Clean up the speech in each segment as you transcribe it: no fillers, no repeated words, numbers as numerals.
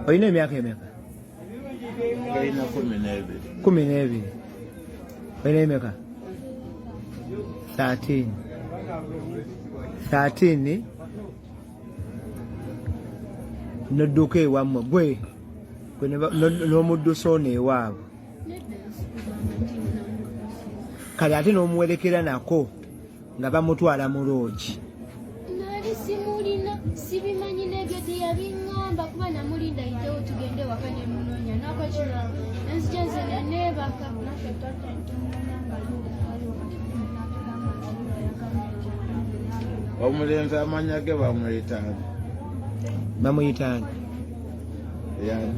Olina emyaka emeka? Olina 12. 12. Olina emeka? 13. 13 nodduka ewammwe gwe n'omuddusa ono ewaabwe kale ate n'omuwerekera nako nga bamutwala mu loogi. Nali simulina, sibimanyi n'ebyo teyabiŋŋamba kuba namulinda yitewo tugende waka nemunoonya nakakino nenzija nze neneebaka. Omulenzi amanya ge bamuyitaani? Bamuyitaani? Yani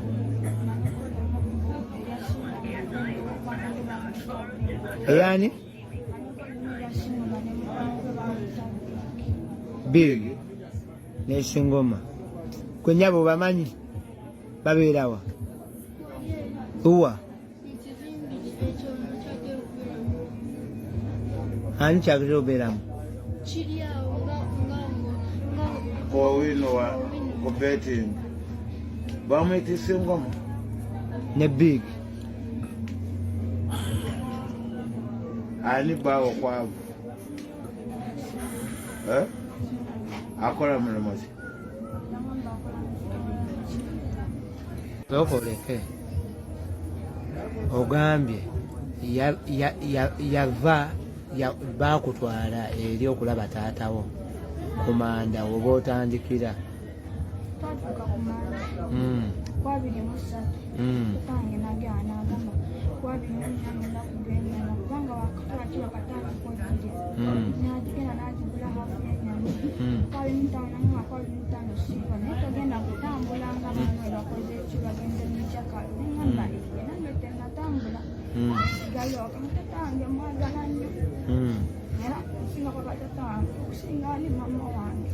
Eyani? Big nesingoma kwenyabo bamanyi babeerawa uwa ani kyagera obeeramu Kowino wa ku betting bamuyita Ngoma ne Big. Ani bawo kwavu? Eh? Akola mulimu ki? Sooka oleke ogambye yava bakutwala eri okulaba taatawo ku manda oba otandikira. Twatuuka ku manda ku 23. Kitange nagenda nagamba ku 24 ngenda kugenda kubanga wakatwala ki wakatandika ogirya. Nagigenda nagigula hafu y'ennyama. Ku 25 nangamba ku 25 siiba naye togenda kutambula nga bange bakoze eki bagenze mukyakalo nengamba nange tenatambula. Sigala waka tata wange mwagala nnyo era nsinga kwagala tata wange okusinga ali mama wange.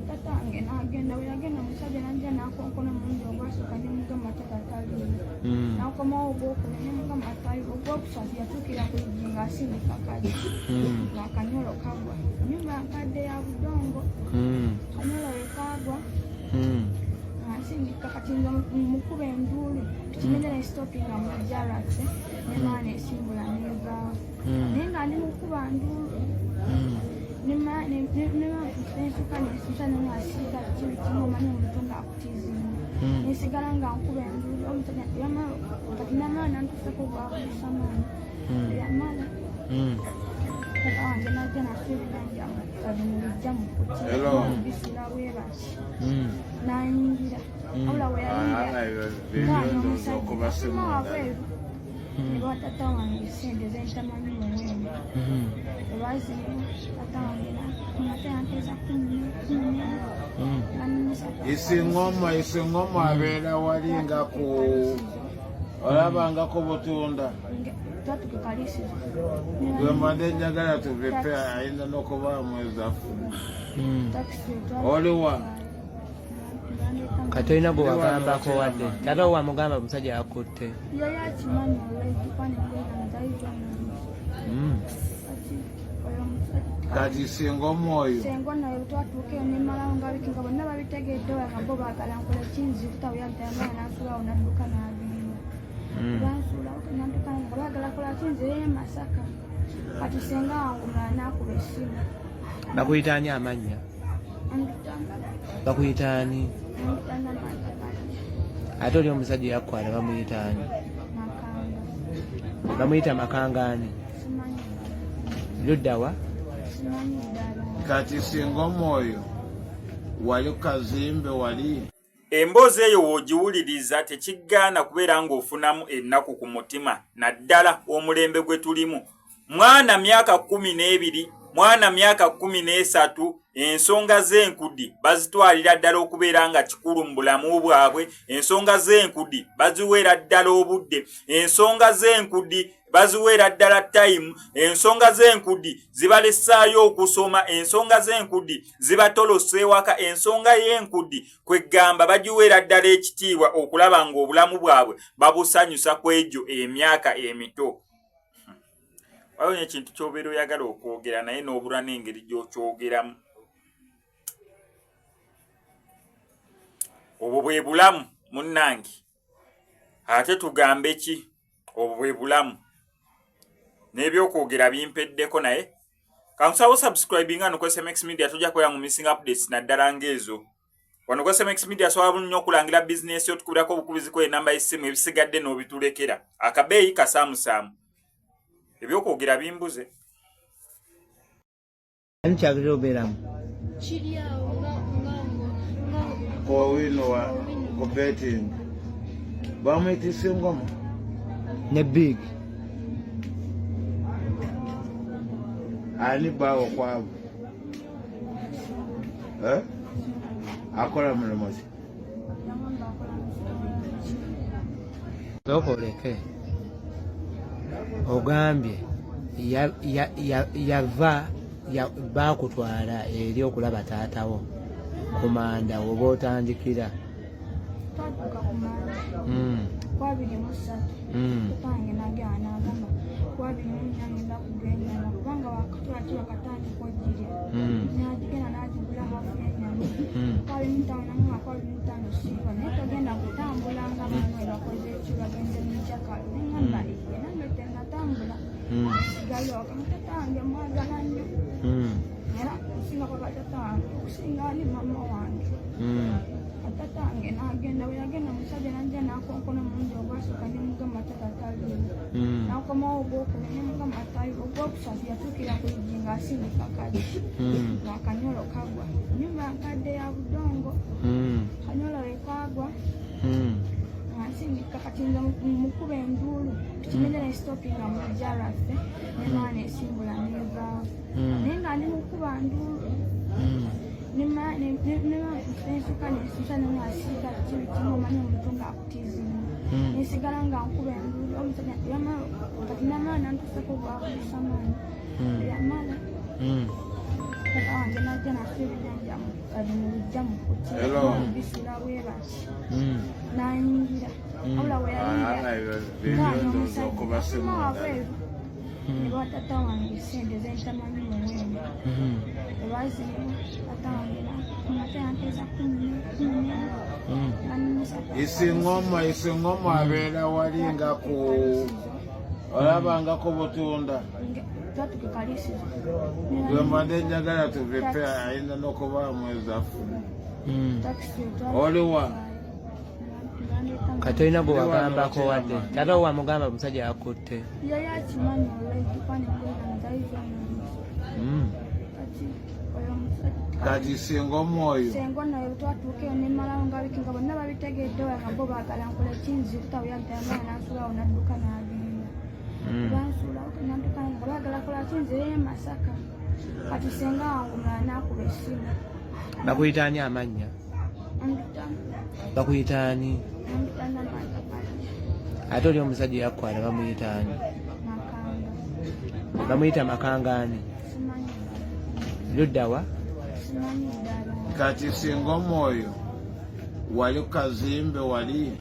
Tata wange nagenda bwe yagenda omusajja najja nakonkona omulundi ogwasooka nemugamba tata taliiwo. Nakomawo ogwokubiri nemugamba taliiwo. Ogwokusatu yatuukira ku luggi ng'asindika kali ng'akanyolo kagwa. Ennyumba nkadde ya budongo. Kanyolo we kagwa ansindika kati nga mukuba enduulu kigenda ne stopinga mu jarats nemala nesimbula nevaawo naye nga ndi mukuba nduulu nentuka nensusa nenasiika kibi kimu omanyi omuntu nga akutizinga nesigala nga nkuba enduulu omusajja yamala kati namala nantusako gwakusamaani yamala tata wange najja nasuubira nti abimubijja mu kuti Hello. bisula bwebati nayingira wabula we Ah, yayingira ebyo okuba afuluma simu wabweru ne bawa tata wange sente zentamanyi muwendo. Ebazimuwa tata wange ate yampeeza 14 banyumisa. Isingoma, Isingoma abeera wali nga ku olabanga ku Butunda. Twatuka Kalisizo. Gwe mbadde njagala tuvipe ayinza n'okubaamu ezaffe. Takisi. Oliwa? Kati olina gwe wagambako wadde tata wo wamugamba omusajja yakutte? Yali akimanyi already kwanegwega. Kati oyo omusajja Kati singa omwoyo sengo naye twatuuka eyo nemalawo nga biki nga bonna babitegedde nga bo baagala nkola kinzikuta bwe yantayamala nansuulawo nadduka n'agenda. Bansuulawo nanduka nga baagala kola kinzireyo e Masaka. Kati senga wange omulala n'akuba essimu. Bakuyita ani amannya? Andutanda. Bakuyita ani? Andutanda mandamalya. Ate oli omusajja yakukwala bamuyita ani? Makanga. Bamuyita Makanga ani? Simanyi. Luddawa? Simanyi ddala. Kati singa omwoyo wali kazimbe wali Emboozi eyo w'ogiwuliriza tekigaana kubeera ng'ofunamu ennaku ku mutima naddala omulembe gwe tulimu. Mwana myaka 12, mwana myaka 13, ensonga z'enkudi bazitwalira ddala okubeera nga kikulu mu bulamu bwabwe, ensonga z'enkudi baziweera ddala obudde, ensonga z'enkudi baziweera ddala tayimu, ensonga z'enkudi zibalesaayo okusoma, ensonga z'enkudi zibatolosa ewaka, ensonga y'enkudi kweggamba bagiweera ddala ekitiibwa okulaba ng'obulamu bwabwe babusanyusa ku egyo emyaka emito. Waliwo n'ekintu ky'obeera oyagala okwogera naye n'obulwa n'engeri gy'okyogeramu. Obwo bwe bulamu munnange, ate tugambe ki? Obwo bwe bulamu, n'ebyokwogera bimpeddeko, naye kankusaba osubscribinga no ku SMX Media, tojja kubeera mu missing updates naddala ng'ezo. Wano ku SMX Media sobola nnyo okulangira bizinesi, otukubirako obukubizi ku enamba y'essimu, ebisigadde n'obitulekera akabeeyi kasaamusaamu. Ebyokwogera bimbuze. Ani kyagera obeeramu? Kiri awo nga nga nga Kowino wa ku betting bamuyitisa engoma. Ne big. Ani bawo kwabo? Eh? Akola mulimu ki? Yangamba akola mu Sooka oleke. Ogambye yava baakutwala eri okulaba taatawo ku manda oba otandikira. Twatuuka ku manda 23. Taata wange nagenda nagamba 24 ngenda kugula ennyama, kubanga wakatwala wakatandika ogirya. Nagigenda nagigula half y'ennyama 25, nangamba 25 siiba, naye togenda kutambula nga banwe bakoze eki, bagenze mukyakalo. Nengamba iye, nange tenatambula. Sigala waka. Tata wange mwagala nnyo, era nsinga kwagala tata wange okusinga ani mama wange. Tata wange nagenda. Bwe yagenda, omusajja najja nakonkona omulundi ogwasooka, nemugamba tata taliiwo. Nakomawo ogwokubiri, nemugamba taliiwo. Ogwokusatu yatuukira ku luggi ng'asindika kadi, ng'akanyolo kagwa. Nyumba nkadde ya budongo. Kanyolo wekagwa nga nsindika, kati nze mukuba enduulu, kimenya nesitopinga mu lujja lwaffe, nemala nesimbula nevaawo. Naye nga ndi mukuba nduulu, nensuka nensusa nenasiika kibi kimu, omanyi omuntu ngaakutizinga. Nensigala nga nkuba enduulu, omusajja kati namala nantusako gwakusamaani. Yamala tata wange najja nasuba ebijanja mu lujja mu kuti Hello. bisula bwe bati. Nayingira, wabula bwe yayingira Bindowooza okuba afuluma simu. Wabweru ne bawa tata wange sente zentamanyi muwendo. Ebazimuwa tata wange kumate yampeeza 14. Isingoma, isingoma abeera wali nga ku olabanga ku butunda. Twatuka Kalisizo. Gwe mbadde njagala tuvipe, ayinza n'okubaamu ezaffe. Takisi. Oliwa? Kati olina gwe wagambako wadde taata wo wamugamba omusajja yakutte? Yali akimanyi olwedi kwanegwega nzaizo. Kati oyo omusajja Kati singa omwoyo Sengo naye twatuuka eyo nemalawo nga biki, nga bonna babitegedde, nga bo baagala nkola kinzikuta. Bwe yagamba nansuulawo nadduka n'agenda. Bansuulawo nadduka nga baagala kola kinzireyo e Masaka. Kati senga wange omulala n'akuba essimu. Bakuyita ani amannya? Ampita Bakuyita ani? Ampita Namanda Maria. Ate oli omusajja yakkwala bamuyita ani? Makanga. Bamuyita Makanga ani? Simanyi ddala. Luddawa? Simanyi ddala. Kati singa omwoyo wali kazimbe wali.